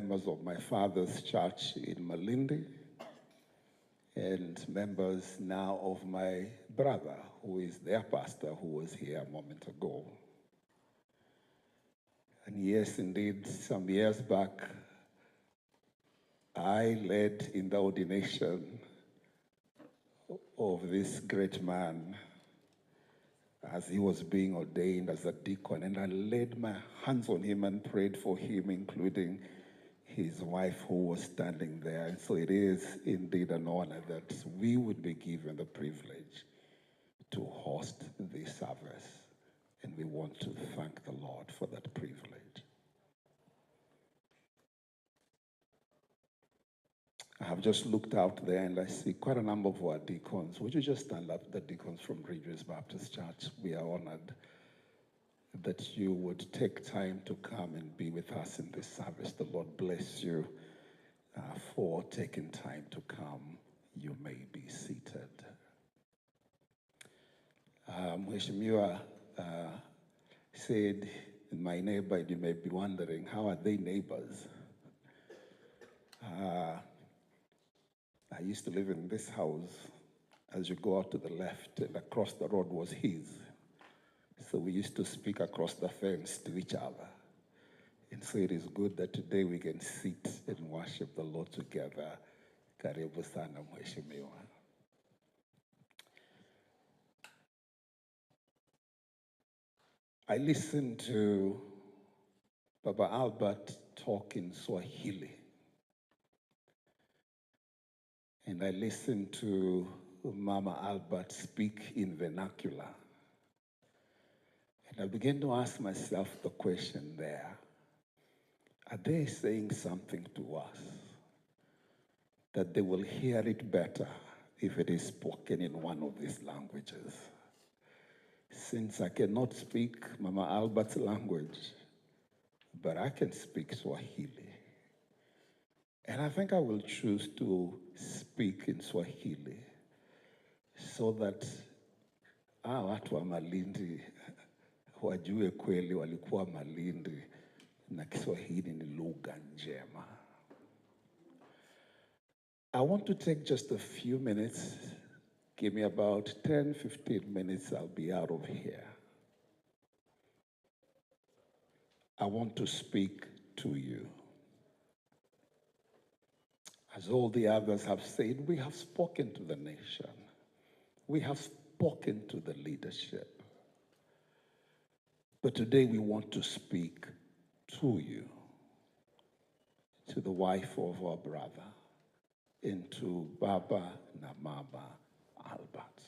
members of my father's church in Malindi, and members now of my brother, who is their pastor, who was here a moment ago. And yes, indeed, some years back, I led in the ordination of this great man as he was being ordained as a deacon, and I laid my hands on him and prayed for him, including his wife who was standing there. And so it is indeed an honor that we would be given the privilege to host this service. And we want to thank the Lord for that privilege. I have just looked out there and I see quite a number of our deacons. Would you just stand up, the deacons from Ridgeways Baptist Church? We are honored that you would take time to come and be with us in this service. The Lord bless you for taking time to come. You may be seated. Mheshimiwa said, my neighbor, you may be wondering, how are they neighbors? I used to live in this house. As you go out to the left and across the road was his. So we used to speak across the fence to each other. And so it is good that today we can sit and worship the Lord together. Karibu sana Mheshimiwa. I listened to Baba Albert talk in Swahili. And I listened to Mama Albert speak in vernacular. And I began to ask myself the question there, are they saying something to us that they will hear it better if it is spoken in one of these languages? Since I cannot speak Mama Albert's language, but I can speak Swahili. And I think I will choose to speak in Swahili so that watu wa Malindi wajue kweli walikuwa Malindi na Kiswahili ni lugha njema. I want to take just a few minutes. Give me about 10, 15 minutes, I'll be out of here. I want to speak to you. As all the others have said, we have spoken to the nation. We have spoken to the leadership. But today we want to speak to you, to the wife of our brother, and to Baba na Mama Albert.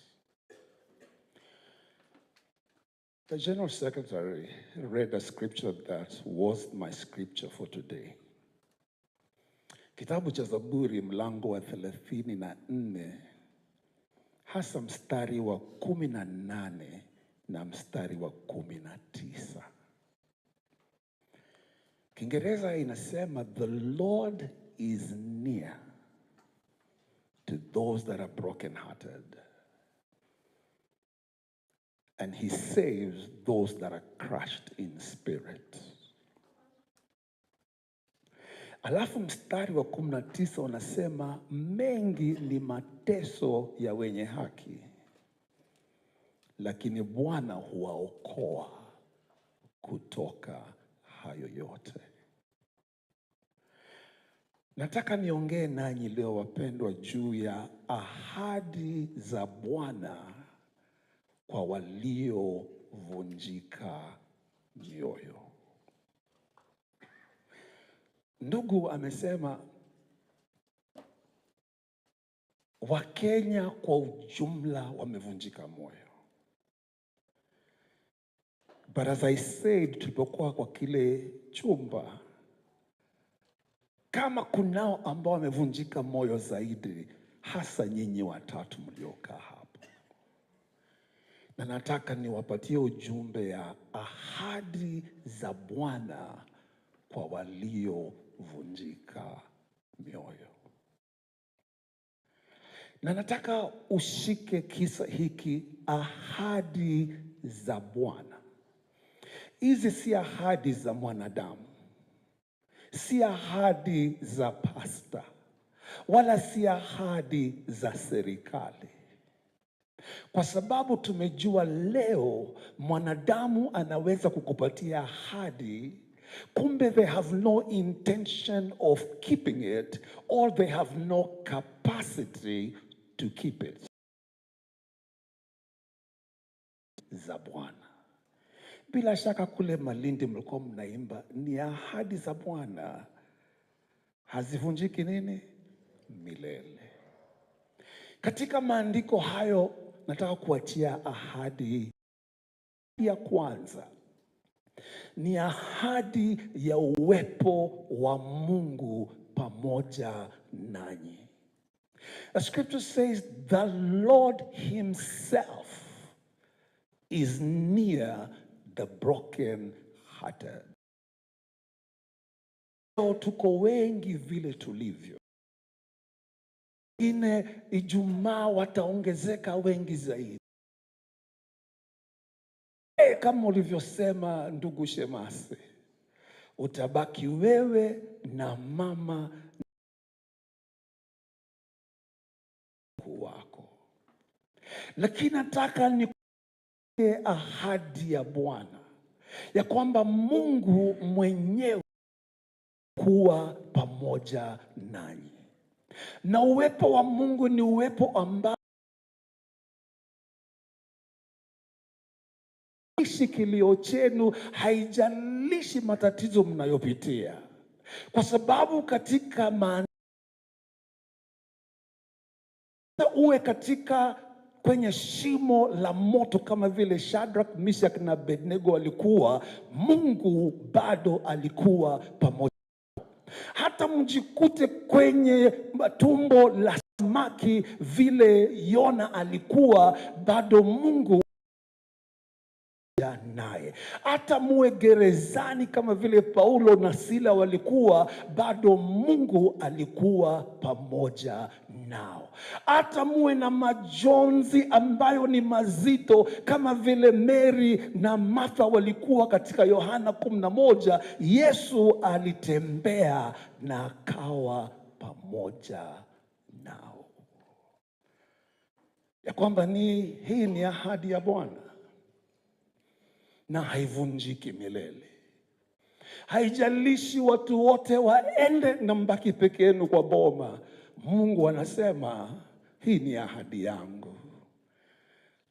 The General Secretary read a scripture that was my scripture for today. Kitabu cha Zaburi mlango wa 34 hasa mstari wa 18 na mstari wa 19. Kiingereza inasema the Lord is near to those that are brokenhearted, and he saves those that are crushed in spirit. Alafu mstari wa 19 unasema mengi ni mateso ya wenye haki, lakini Bwana huwaokoa kutoka hayo yote. Nataka niongee nanyi leo wapendwa juu ya ahadi za Bwana kwa waliovunjika mioyo. Ndugu amesema Wakenya kwa ujumla wamevunjika moyo. But as I said, tulipokuwa kwa kile chumba, kama kunao ambao wamevunjika moyo zaidi, hasa nyinyi watatu mliokaa hapo. Na nataka niwapatie ujumbe ya ahadi za Bwana kwa waliovunjika mioyo. Na nataka ushike kisa hiki, ahadi za Bwana. Hizi si ahadi za mwanadamu. Si ahadi za pasta, wala si ahadi za serikali. Kwa sababu tumejua leo mwanadamu anaweza kukupatia ahadi, kumbe they have no intention of keeping it or they have no capacity to keep it. Za Bwana. Bila shaka kule Malindi mlikuwa mnaimba ni ahadi za Bwana hazivunjiki nini? Milele. Katika maandiko hayo nataka kuachia ahadi ya kwanza. Ni ahadi ya uwepo wa Mungu pamoja nanyi. The scripture says the Lord himself is near the broken hearted. Tuko wengi vile tulivyo. Ine Ijumaa wataongezeka wengi zaidi. Kama ulivyosema ndugu Shemasi, utabaki wewe na mama wako. Lakini nataka ni ahadi ya Bwana ya kwamba Mungu mwenyewe kuwa pamoja nanyi. Na uwepo wa Mungu ni uwepo ambao kilio chenu, haijalishi matatizo mnayopitia. Kwa sababu katika maana uwe katika kwenye shimo la moto kama vile Shadrach, Meshach na Abednego walikuwa, Mungu bado alikuwa pamoja. Hata mjikute kwenye tumbo la samaki vile Yona alikuwa, bado Mungu naye. Hata muwe gerezani kama vile Paulo na Sila walikuwa, bado Mungu alikuwa pamoja nao. Hata muwe na majonzi ambayo ni mazito kama vile Mary na Martha walikuwa katika Yohana 11, Yesu alitembea na akawa pamoja nao. Ya kwamba ni hii ni ahadi ya Bwana na haivunjiki milele. Haijalishi watu wote waende na mbaki peke yenu kwa boma, Mungu anasema hii ni ahadi yangu.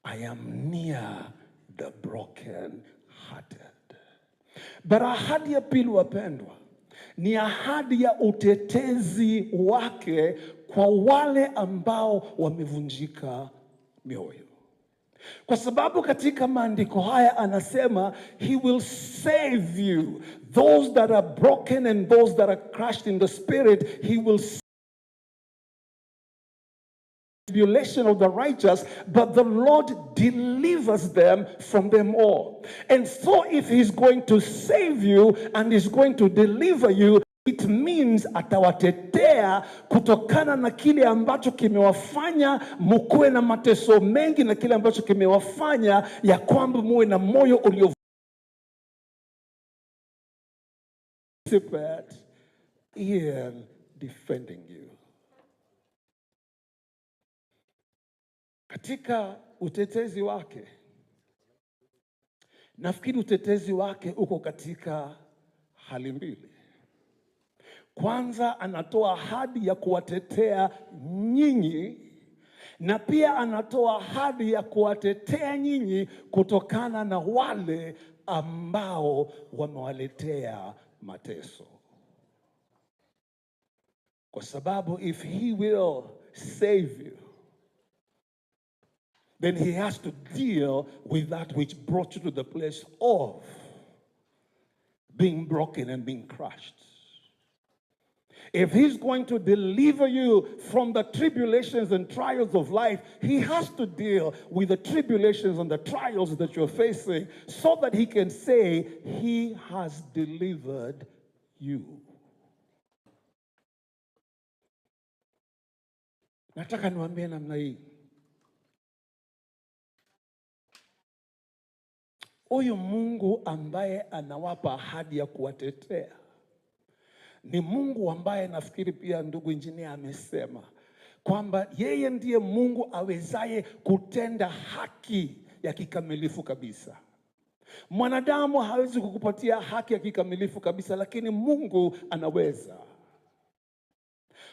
I am near the broken hearted. But ahadi ya pili, wapendwa, ni ahadi ya utetezi wake kwa wale ambao wamevunjika mioyo. Kwa sababu katika maandiko haya anasema he will save you, those that are broken and those that are crushed in the spirit, he will tribulation of the righteous, but the Lord delivers them from them all. And so if he's going to save you and he's going to deliver you, it means atawatetea kutokana na kile ambacho kimewafanya mkuwe na mateso mengi na kile ambacho kimewafanya ya kwamba muwe na moyo ulio in defending you. Katika utetezi wake, nafikiri utetezi wake uko katika hali mbili. Kwanza anatoa ahadi ya kuwatetea nyinyi, na pia anatoa ahadi ya kuwatetea nyinyi kutokana na wale ambao wamewaletea mateso. Kwa sababu if he will save you, then he has to deal with that which brought you to the place of being broken and being crushed. If he's going to deliver you from the tribulations and trials of life, he has to deal with the tribulations and the trials that you're facing so that he can say he has delivered you. Nataka niwaambie namna hii. Huyu Mungu ambaye anawapa ahadi ya kuwatetea Ni Mungu ambaye nafikiri pia ndugu injinia amesema kwamba yeye ndiye Mungu awezaye kutenda haki ya kikamilifu kabisa. Mwanadamu hawezi kukupatia haki ya kikamilifu kabisa, lakini Mungu anaweza.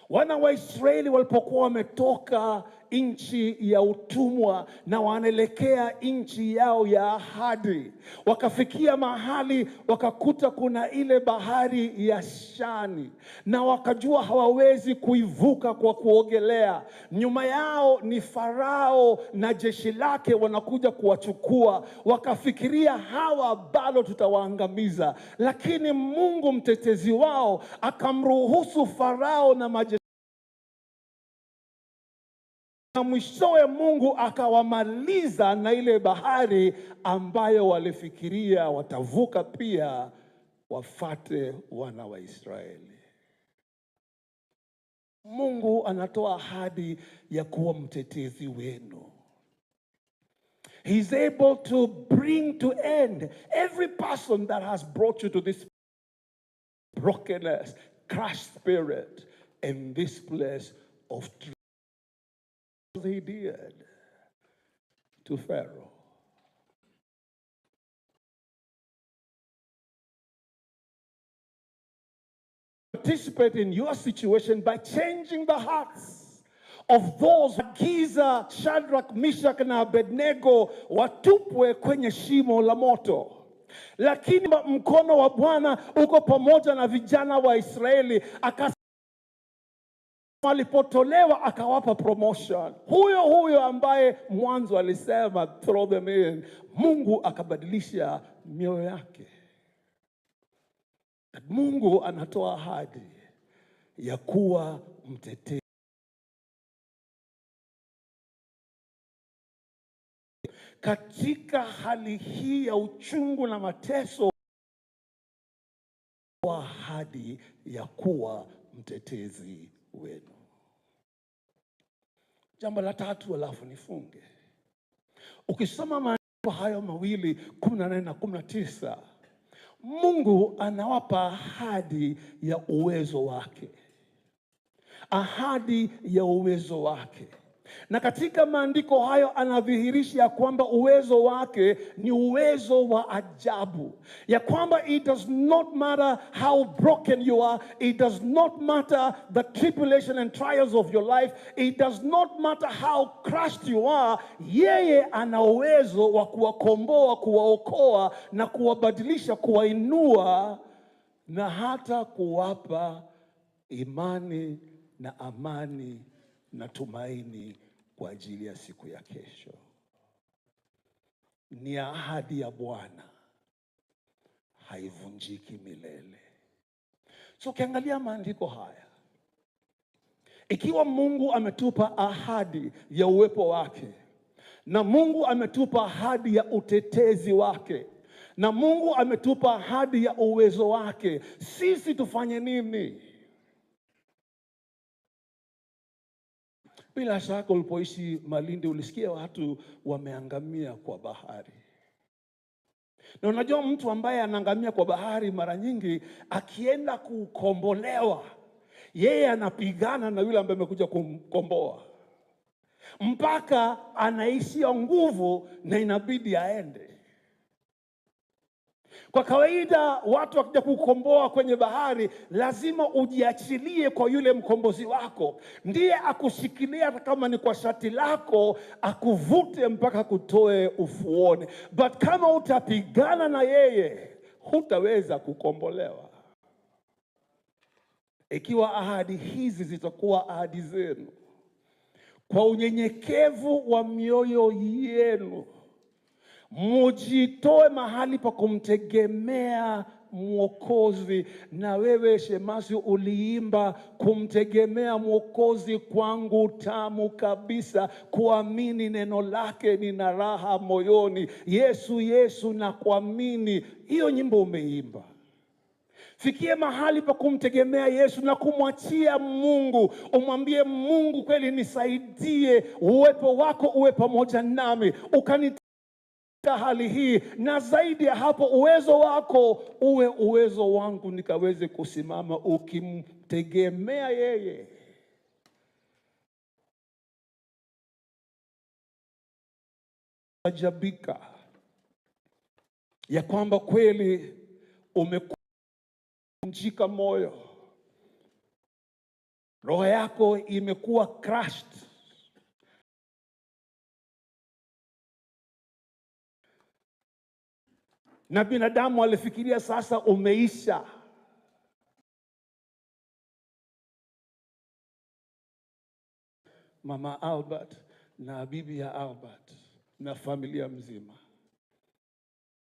Wana wa Israeli walipokuwa wametoka nchi ya utumwa na wanaelekea nchi yao ya ahadi, wakafikia mahali wakakuta kuna ile bahari ya Shani, na wakajua hawawezi kuivuka kwa kuogelea. Nyuma yao ni Farao na jeshi lake wanakuja kuwachukua. Wakafikiria hawa bado tutawaangamiza, lakini Mungu mtetezi wao akamruhusu Farao na majeshi na mwishowe Mungu akawamaliza na ile bahari ambayo walifikiria watavuka pia wafate wana wa Israeli. Mungu anatoa ahadi ya kuwa mtetezi wenu. He's able to bring to end every person that has brought you to this brokenness, crushed spirit in this place of truth. He did to Pharaoh. Participate in your situation by changing the hearts of those. Giza, Shadrach, Meshach na Abednego watupwe kwenye shimo la moto. Lakini mkono wa Bwana uko pamoja na vijana wa Israeli. Walipotolewa akawapa promotion. Huyo huyo ambaye mwanzo alisema throw them in, Mungu akabadilisha mioyo yake. Mungu anatoa ahadi ya kuwa mtetezi. Katika hali hii ya uchungu na mateso, ahadi ya kuwa mtetezi wenu. Jambo la tatu, alafu nifunge. Ukisoma maandiko hayo mawili 18 na 19, Mungu anawapa ahadi ya uwezo wake. Ahadi ya uwezo wake. Na katika maandiko hayo anadhihirisha ya kwamba uwezo wake ni uwezo wa ajabu. Ya kwamba it does not matter how broken you are, it does not matter the tribulation and trials of your life, it does not matter how crushed you are, yeye ana uwezo wa kuwakomboa, kuwaokoa na kuwabadilisha, kuwainua na hata kuwapa imani na amani na tumaini kwa ajili ya siku ya kesho. Ni ahadi ya Bwana, haivunjiki milele. So ukiangalia maandiko haya, ikiwa Mungu ametupa ahadi ya uwepo wake, na Mungu ametupa ahadi ya utetezi wake, na Mungu ametupa ahadi ya uwezo wake, sisi tufanye nini? Bila shaka ulipoishi Malindi ulisikia watu wameangamia kwa bahari. Na unajua mtu ambaye anaangamia kwa bahari mara nyingi akienda kukombolewa, yeye anapigana na yule ambaye amekuja kumkomboa mpaka anaishia nguvu na inabidi aende. Kwa kawaida watu wakija kukomboa kwenye bahari lazima ujiachilie kwa yule mkombozi wako, ndiye akushikilia hata kama ni kwa shati lako, akuvute mpaka kutoe ufuoni. But kama utapigana na yeye hutaweza kukombolewa. Ikiwa ahadi hizi zitakuwa ahadi zenu, kwa unyenyekevu wa mioyo yenu mujitoe mahali pa kumtegemea Mwokozi. Na wewe shemasi uliimba kumtegemea Mwokozi kwangu tamu kabisa, kuamini neno lake nina raha moyoni. Yesu, Yesu na kuamini. Hiyo nyimbo umeimba. Fikie mahali pa kumtegemea Yesu na kumwachia Mungu. Umwambie Mungu, kweli nisaidie, uwepo wako uwe pamoja nami, Hali hii na zaidi ya hapo, uwezo wako uwe uwezo wangu, nikaweze kusimama ukimtegemea yeye. Ajabika ya kwamba kweli umevunjika moyo, roho yako imekuwa crushed. Na binadamu alifikiria sasa umeisha. Mama Albert na bibi ya Albert na familia mzima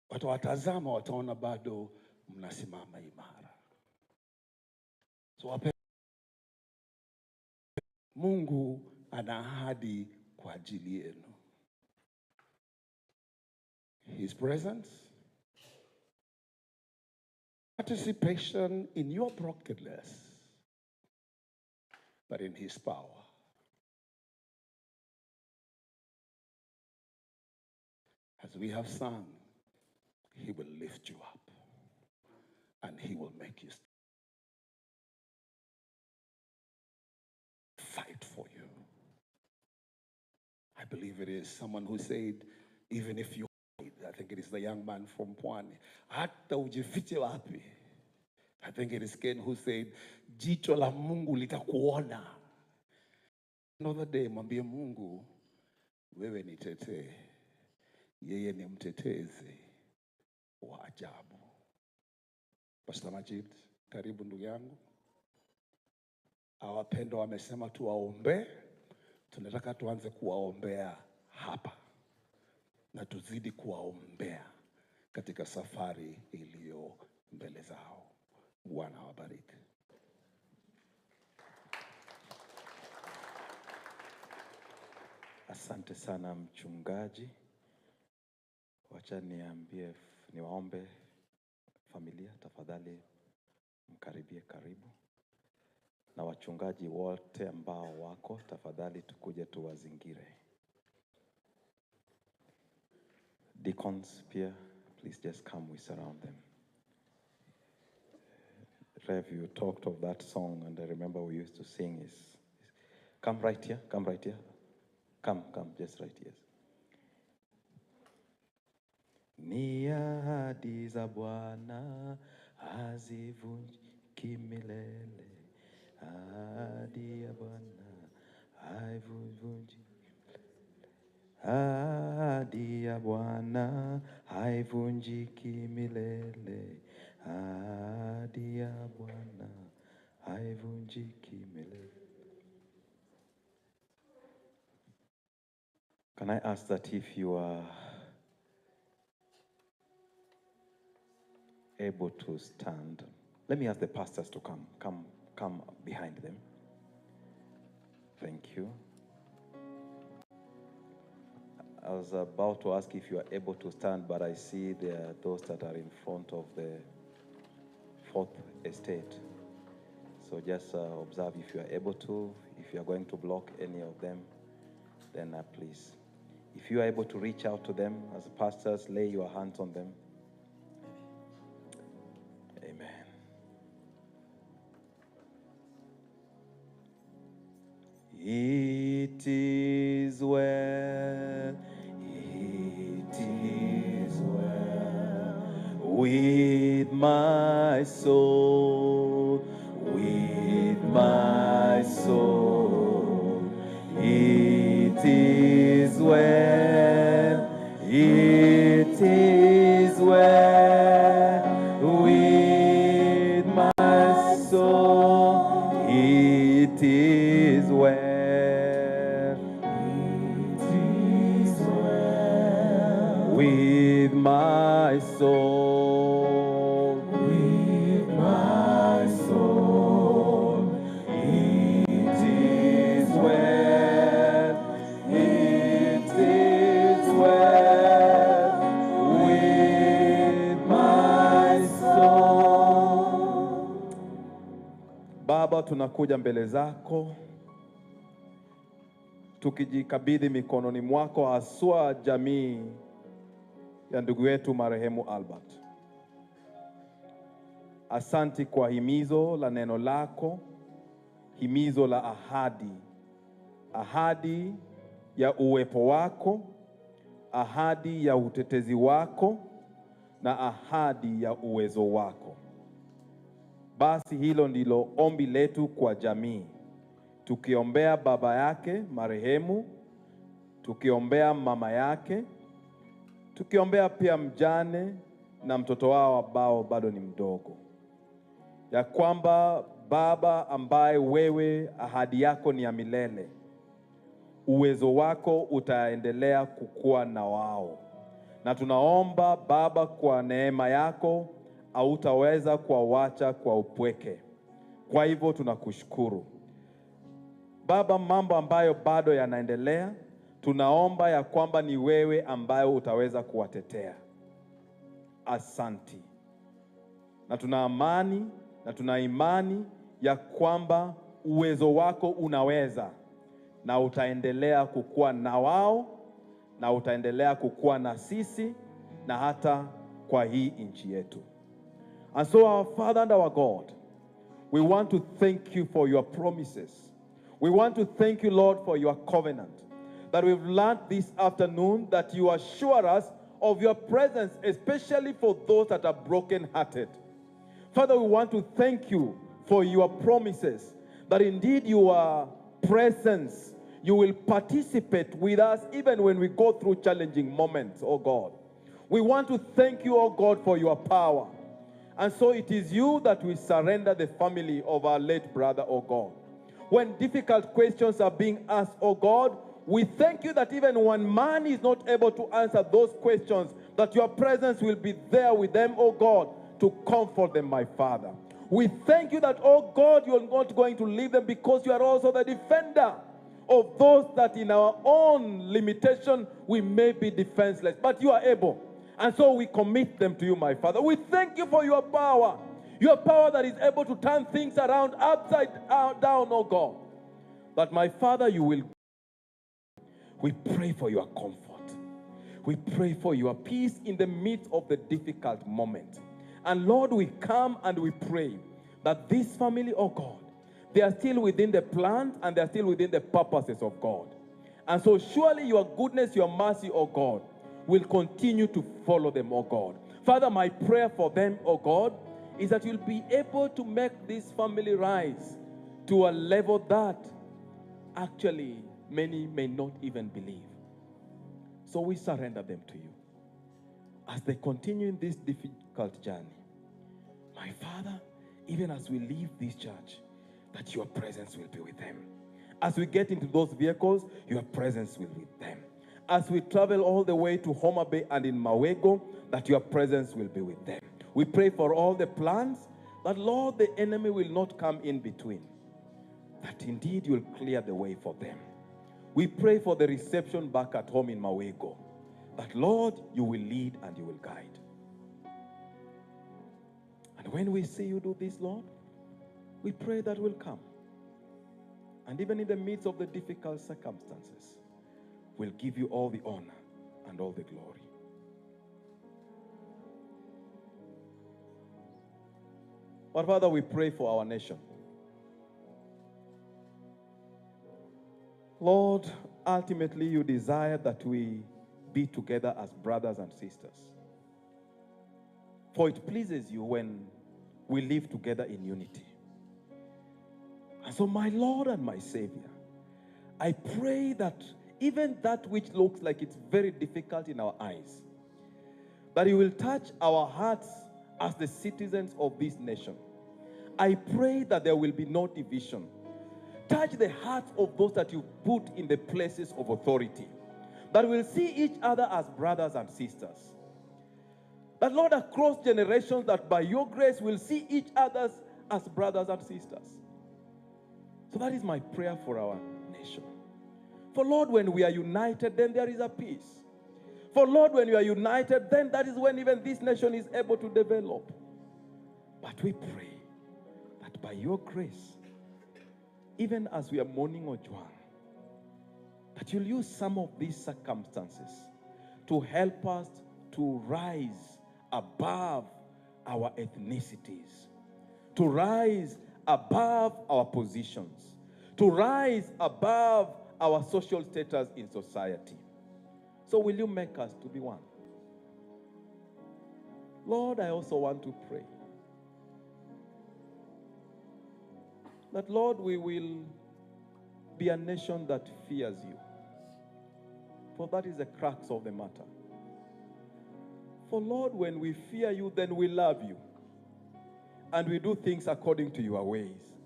watawatazama, wataona bado mnasimama imara. So Mungu ana ahadi kwa ajili yenu. His presence, participation in your brokenness, but in his power. As we have sung, he will lift you up and he will make you fight for you. I believe it is someone who said, even if you hide, I think it is the young man from Pwani, hata ujifiche wapi. I think it is Ken who said, jicho la Mungu litakuona. Another day, mwambie Mungu, wewe ni tetee. Yeye ni mtetezi wa ajabu. Pastor Majid, karibu ndugu yangu. Wapendwa wamesema tuwaombe. Tunataka tuanze kuwaombea hapa na tuzidi kuwaombea katika safari iliyo mbele zao. Bwana awabariki. Asante sana mchungaji. Wacha niambie, niwaombe familia tafadhali mkaribie karibu. Na wachungaji wote ambao wako tafadhali tukuje tuwazingire. Deacons pia, please just come, we surround them. Rev, you talked of that song and I remember we used to sing is come right here, come right here. Come, come, just right here. Ni ahadi za Bwana hazivunjiki milele. Ahadi ya Bwana haivunjiki. Ahadi ya Bwana haivunjiki milele. Ahadi ya Bwana haivunjiki milele. Can I ask that if you are able to stand, let me ask the pastors to come behind them. Thank you. I was about to ask if you are able to stand, but I see there are those that are in front of the fourth estate. So just observe if you are able to. If you are going to block any of them, then please. If you are able to reach out to them as pastors, lay your hands on them. Amen. It is well, it is well with my soul, with my soul. It is well, it is well with my soul. It is well. It is well with my soul. With my soul. It is well. It is well with my soul. Baba, tunakuja mbele zako tukijikabidhi mikononi mwako, haswa jamii ya ndugu yetu marehemu Albert. Asanti kwa himizo la neno lako, himizo la ahadi, ahadi ya uwepo wako, ahadi ya utetezi wako na ahadi ya uwezo wako. Basi hilo ndilo ombi letu kwa jamii, tukiombea baba yake marehemu, tukiombea mama yake, tukiombea pia mjane na mtoto wao ambao bado ni mdogo, ya kwamba Baba ambaye wewe ahadi yako ni ya milele, uwezo wako utaendelea kukua na wao, na tunaomba Baba, kwa neema yako hautaweza kuwawacha kwa upweke. Kwa hivyo tunakushukuru Baba, mambo ambayo bado yanaendelea, tunaomba ya kwamba ni wewe ambaye utaweza kuwatetea. Asanti, na tuna amani na tuna imani ya kwamba uwezo wako unaweza na utaendelea kukua na wao na utaendelea kukua na sisi na hata kwa hii nchi yetu. And so our Father and our God, we want to thank you for your promises. We want to thank you, Lord, for your covenant. That we've learned this afternoon that you assure us of your presence, especially for those that are brokenhearted. Father, we want to thank you for your promises, that indeed your presence, you will participate with us even when we go through challenging moments, oh God. We want to thank you, oh God, for your power. And so it is you that we surrender the family of our late brother, oh God. When difficult questions are being asked, oh God, we thank you that even when man is not able to answer those questions, that your presence will be there with them, oh God, to comfort them, my Father. We thank you that, oh God, you are not going to leave them because you are also the defender of those that in our own limitation we may be defenseless, but you are able. And so we commit them to you, my Father. We thank you for your power that is able to turn things around upside down, oh God. That, my Father, you will. We pray for your comfort. We pray for your peace in the midst of the difficult moment. And Lord, we come and we pray that this family, oh God, they are still within the plans and they are still within the purposes of God. And so surely your goodness, your mercy, oh God, will continue to follow them, oh God. Father, my prayer for them, oh God, is that you'll be able to make this family rise to a level that actually many may not even believe. So we surrender them to you as they continue in this difficult journey. My Father, even as we leave this church, that your presence will be with them. As we get into those vehicles, your presence will be with them. As we travel all the way to Homa Bay and in Mawego, that your presence will be with them. We pray for all the plans, that Lord, the enemy will not come in between. That indeed you will clear the way for them. We pray for the reception back at home in Mawego, that Lord, you will lead and you will guide. And when we see you do this, Lord, we pray that will come. And even in the midst of the difficult circumstances, we'll give you all the honor and all the glory. But Father, we pray for our nation. Lord, ultimately you desire that we be together as brothers and sisters. For it pleases you when we live together in unity. And so, my Lord and my Savior, I pray that even that which looks like it's very difficult in our eyes, that you will touch our hearts as the citizens of this nation. I pray that there will be no division. Touch the hearts of those that you put in the places of authority, that will see each other as brothers and sisters. That, Lord, across generations, that by your grace we'll see each other as brothers and sisters. So that is my prayer for our nation. For, Lord, when we are united, then there is a peace. For, Lord, when we are united, then that is when even this nation is able to develop. But we pray that by your grace, even as we are mourning Ojwang, that you'll use some of these circumstances to help us to to rise above our ethnicities, to rise above our positions, to rise above our social status in society. So will you make us to be one? Lord, I also want to pray that, Lord, we will be a nation that fears you. For that is the crux of the matter. For, Lord, when we fear you, then we love you. And we do things according to your ways.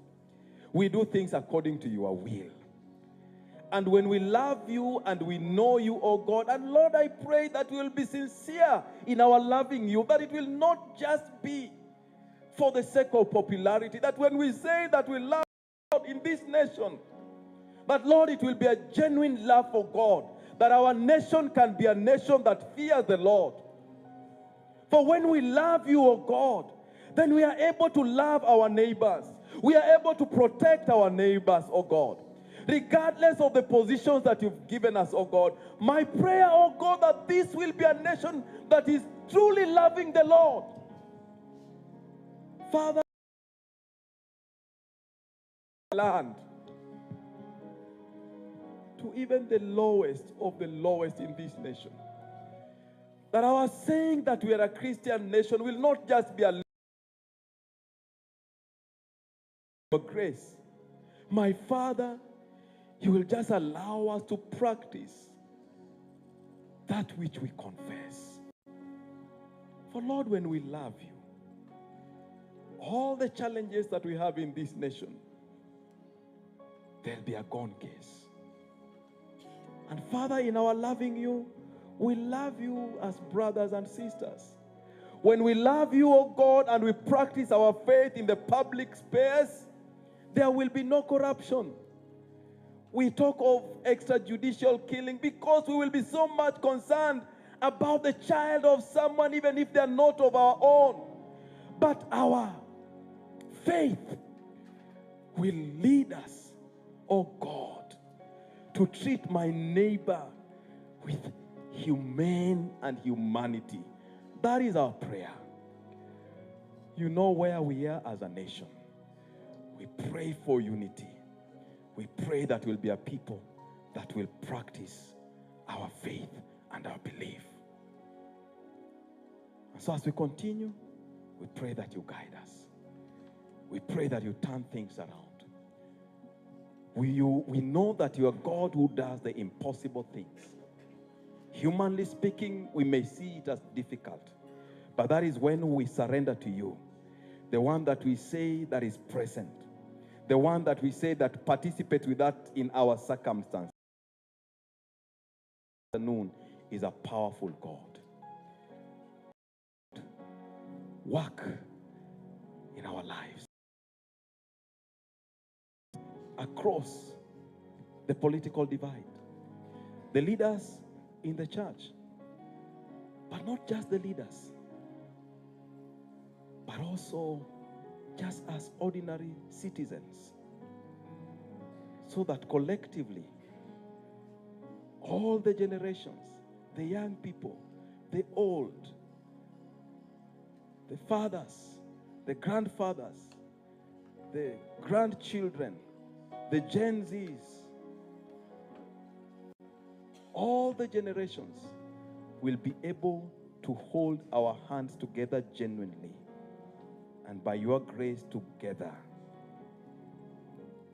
We do things according to your will. And when we love you and we know you, oh God, and Lord, I pray that we will be sincere in our loving you, that it will not just be for the sake of popularity, that when we say that we love God in this nation, but Lord, it will be a genuine love for God, that our nation can be a nation that fears the Lord. For when we love you, oh God, then we are able to love our neighbors. We are able to protect our neighbors, oh God. Regardless of the positions that you've given us, oh God. My prayer, oh God, that this will be a nation that is truly loving the Lord. Father, land to even the lowest of the lowest in this nation. That our saying that we are a Christian nation will not just be a grace. My Father, you will just allow us to practice that which we confess. For Lord, when we love you, all the challenges that we have in this nation, there'll be a gone case. And Father, in our loving you, we love you as brothers and sisters. When we love you, oh God, and we practice our faith in the public space, there will be no corruption. We talk of extrajudicial killing because we will be so much concerned about the child of someone, even if they are not of our own. But our faith will lead us, oh God, to treat my neighbor with humane and humanity. That is our prayer. You know where we are as a nation. We pray for unity. We pray that we'll be a people that will practice our faith and our belief. And so as we continue, we pray that you guide us. We pray that you turn things around. We know that you are God who does the impossible things. Humanly speaking, we may see it as difficult, but that is when we surrender to you, the one that we say that is present, the one that we say that participates with that in our circumstance. Noon is a powerful God. Work in our lives across the political divide, the leaders in the church, but not just the leaders, but also just as ordinary citizens, so that collectively, all the generations, the young people, the old, the fathers, the grandfathers, the grandchildren, the Gen Zs, all the generations will be able to hold our hands together genuinely, and by your grace together,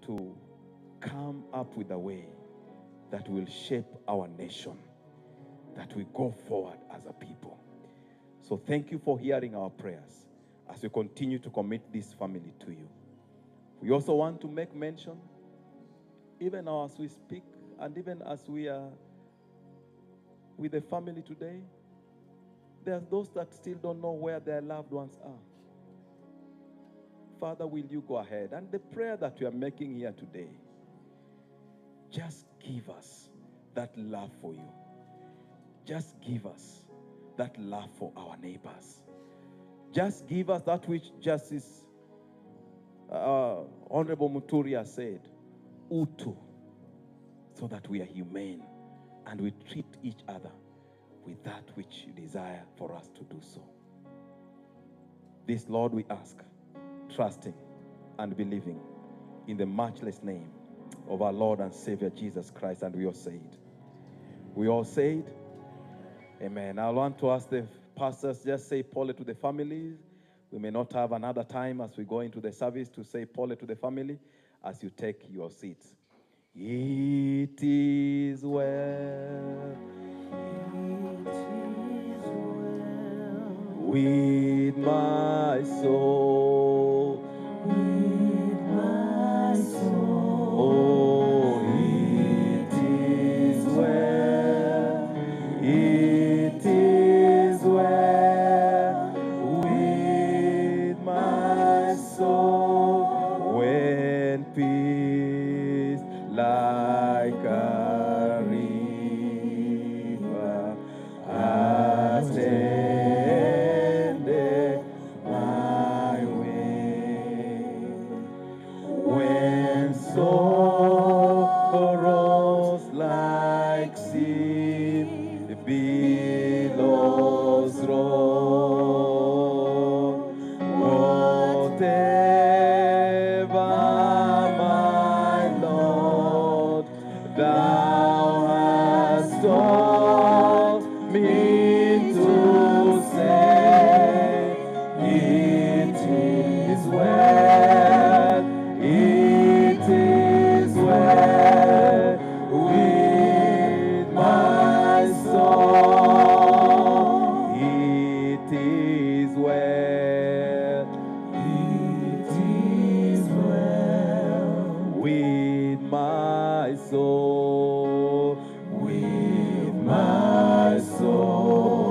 to come up with a way that will shape our nation, that we go forward as a people. So thank you for hearing our prayers as we continue to commit this family to you. We also want to make mention, even now as we speak, and even as we are with the family today, there are those that still don't know where their loved ones are. Father, will you go ahead? And the prayer that we are making here today, just give us that love for you. Just give us that love for our neighbors. Just give us that which Justice Honorable Muturia said, utu, so that we are humane and we treat each other with that which you desire for us to do so. This, Lord, we ask, trusting and believing in the matchless name of our Lord and Savior Jesus Christ. And we all say it. We all say it. Amen. I want to ask the pastors, just say pole to the families. We may not have another time as we go into the service to say pole to the family as you take your seats. It is well. It is well with my soul. With my soul. Oh, it is well. It is well with my soul. When peace like a river attended my way, when sorrows like sea billows roll, whatever my Lord, thou hast taught me to say, it is well, it is well with my soul. It is well, It is well with my soul, with my soul.